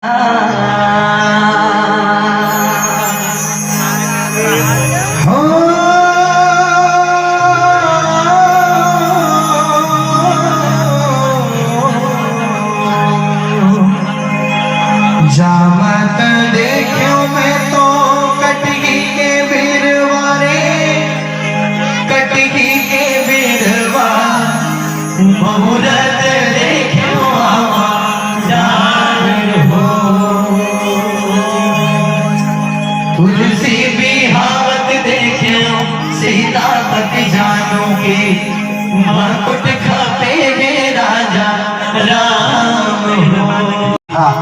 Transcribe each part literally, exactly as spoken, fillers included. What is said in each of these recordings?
हो। जामत देख्यो मैं तो कटही के बिरवा रे, कटही के बिरवा। मुहूर्त देख्यो आवा जान हो। तुलसी बिहावत देख्यो सीता पति जानू के, मुकुट खपे हे राजा राम हो। हाँ।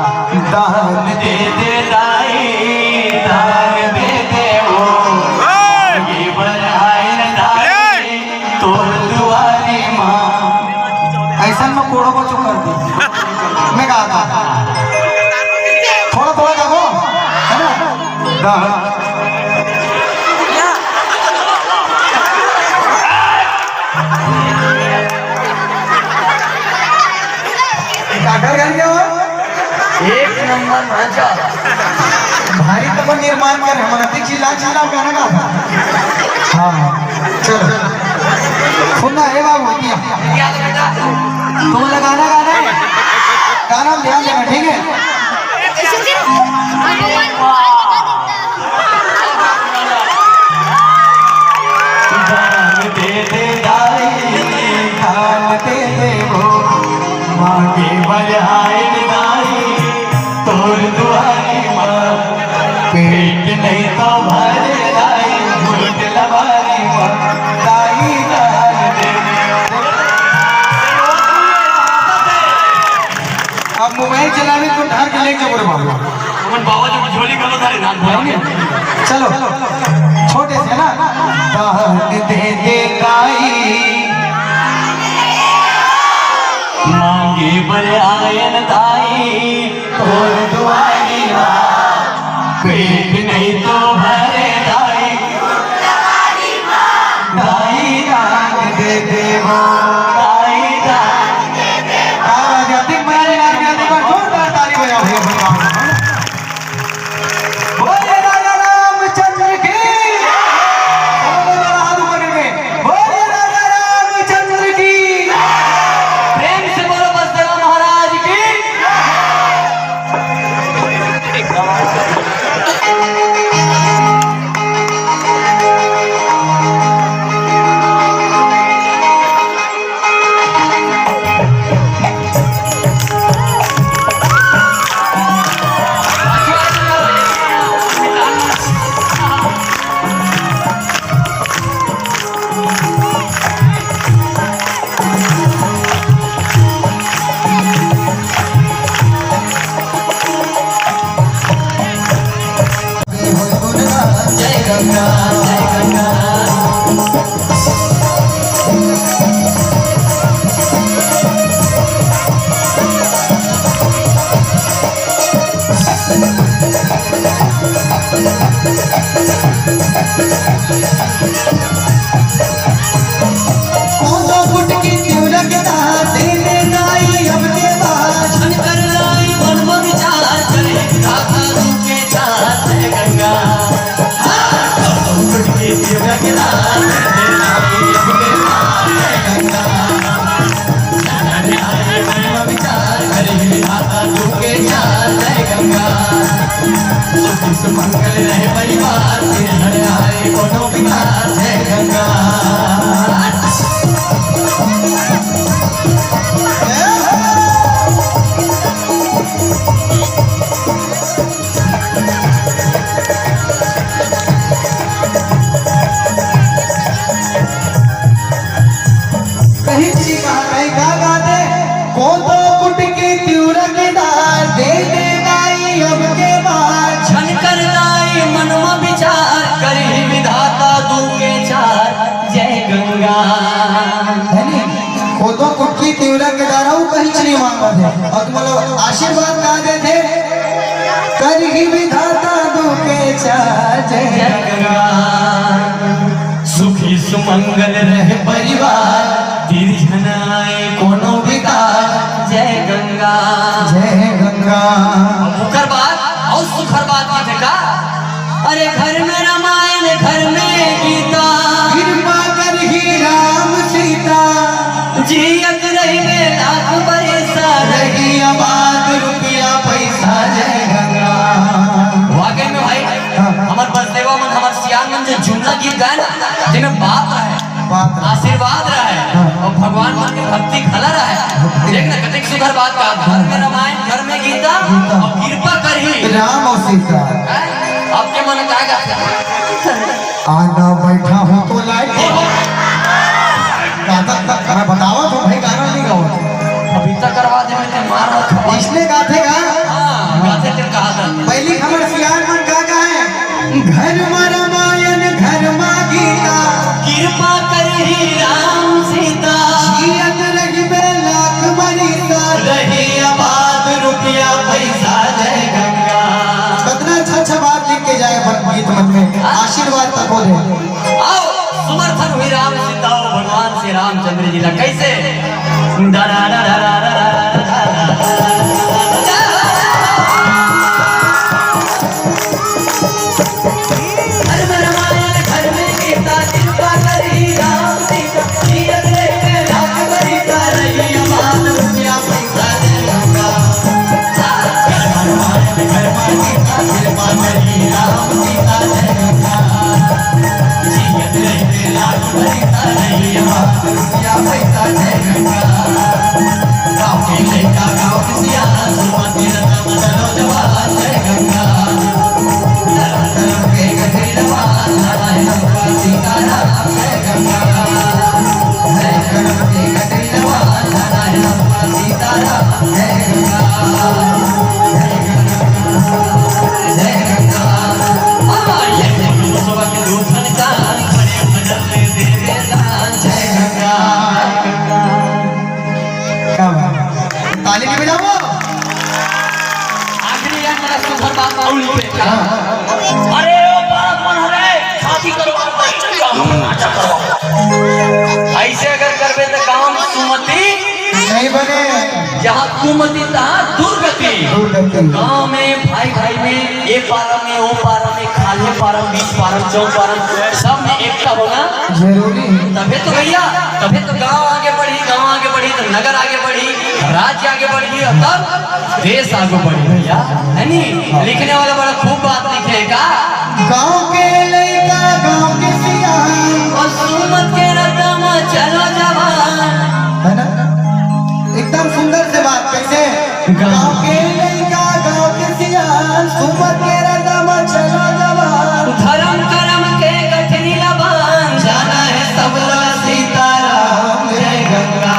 दान दे दे दाई, दान दे दे वो। आगे बढ़ाए न दाई, तोर दुआरी माँ। ऐसन में कोड़ो को चुकर दी। मैं कहा था। थोड़ा, थोड़ा गाओ। है ना? दान। डॉक्टर घर गया हो? एक नंबर भांचा। भारी तो अपन निर्माण कर, हमारा ती चिल्ला चिल्ला गाना गा। हाँ, चलो। सुनना है बाबू, क्या? तुम लगाना गाना है? गाना ध्यान देना, ठीक है? दान दे दे दाई, दान दे दे वो, मांगे बजाए दाई, तोर दुआरी माँ। पेट नहीं तो भरे दाई, भूख लबारी माँ, दाई दान दे दे। अब मोबाइल चलावे तो धार के लेके जाबो रे बाबू। हमन बाबा जी की झोली घलो धरे ना। चलो, छोटे से ना। दान दे दे दाई, मांगे बर आयन दाई, तोर दुआरी माँ। पेट नहीं तो भरे दाई, दाई दान दे दे वो, दाई दान दे दे वो। क्या बात है, अधिक मारे, अधिक मारे, जोरदार ताली बजाओ भैया, बजाओ। बोलिए राजा रामचंद्र की। बोलिए राजा रामचंद्र की। प्रेम से बोलो बसदेवा महाराज की। कहीं जी कहा, कहीं का गाते, कोदो कुटकी तिउरा के दार, दे दे दाई अब के बार। झनकर दाई मन म विचार, करही विधाता दू के चार, जय गंगा। है नी? कोदो कुटकी तिउरा के दार, अउ कहीं नहीं मांगत हे। अउ मतलब आशीर्वाद का देथे, करही विधाता दू के चार, जय जय गंगा। गंगा। सुखी सुमंगल रहे परिवार, तीर झन आए कोनो विकार। जय गंगा। जय गंगा। अब का? अरे घर में रामायण, घर में गीता। कृपा करही राम सीता। जियत रहिबे लाख बरिसा। रही आबाद रुपया पैसा जय गंगा। वाकई में भाई, हाँ। हमर बसदेवा मन, हमर सियान मन जो जुमला गीत गाए ना, जेमे बात रहे, बात रहे। आशीर्वाद रहे हाँ। अउ भगवान मन के भक्ति घला रहे। भक्ति। देख ना, कतेक सुघर बात का, घर में रामायण, घर में गीता, गीता। अउ कृपा करही राम अउ सीता। हैं? आपके मन का गाथे? आना बैठा हूँ तो लाइट। गाता, मैं बतावत हूँ भाई, गाना नहीं गावत। अभी तक करवा दे, मैं मार रहा था। इसने गाथे का? हाँ, गाथे तेरे कहा था। पहली हमर सियान मन का गाए? घर मा रामायण, घर मा गीता। कृपा करही राम सीता। जियत रहिबे लाख बरिसा। रही आबाद रुपया पैसा जय गंगा। कतना अच्छा अच्छा बात लिख के जाए अपन गीत मन में। आशीर्वाद तको दे। आओ, समर्थन हुई राम सीता, आओ भगवान श्री रामचंद्र जी ला। कैसे? क्या बात है? ताली नहीं बजाओ? आखिरी एक मेरा सुघर बात और लिख दे। हाँ। अरे ओ बालक मन हरे, शादी करो, नाचा करो। ऐसे अगर करबे तो गांव में सुमति नहीं बने। जहाँ कुमति तहाँ दुर्गति। दुर्गति। गांव में, भाई भाई में, ये पारा में, वो पारा में, खाल्हे पारा, बीच पारा, चौक पारा, सब में एकता होना जरूरी है। तभे तो भैया, तभे तो गांव आगे बढ़ी, गांव आगे बढ़ी तो नगर आगे बढ़ी, राज्य आगे बढ़ी और तब देश आगे बढ़ी भैया, है नी? लिखने वाला बड़ा खूब बात लिखे का। गांव के लइका, गांव के सियान। और सुमत के रद्दा मा चलो जवान। है ना? एकदम सुंदर से बात, कैसे? गांव के लइका, गांव के सियान, सुमत के रद्दा मा चलो जवान। धर्म करम के गठरी ला बांध, जाना है सबला सीताराम, जय गंगा।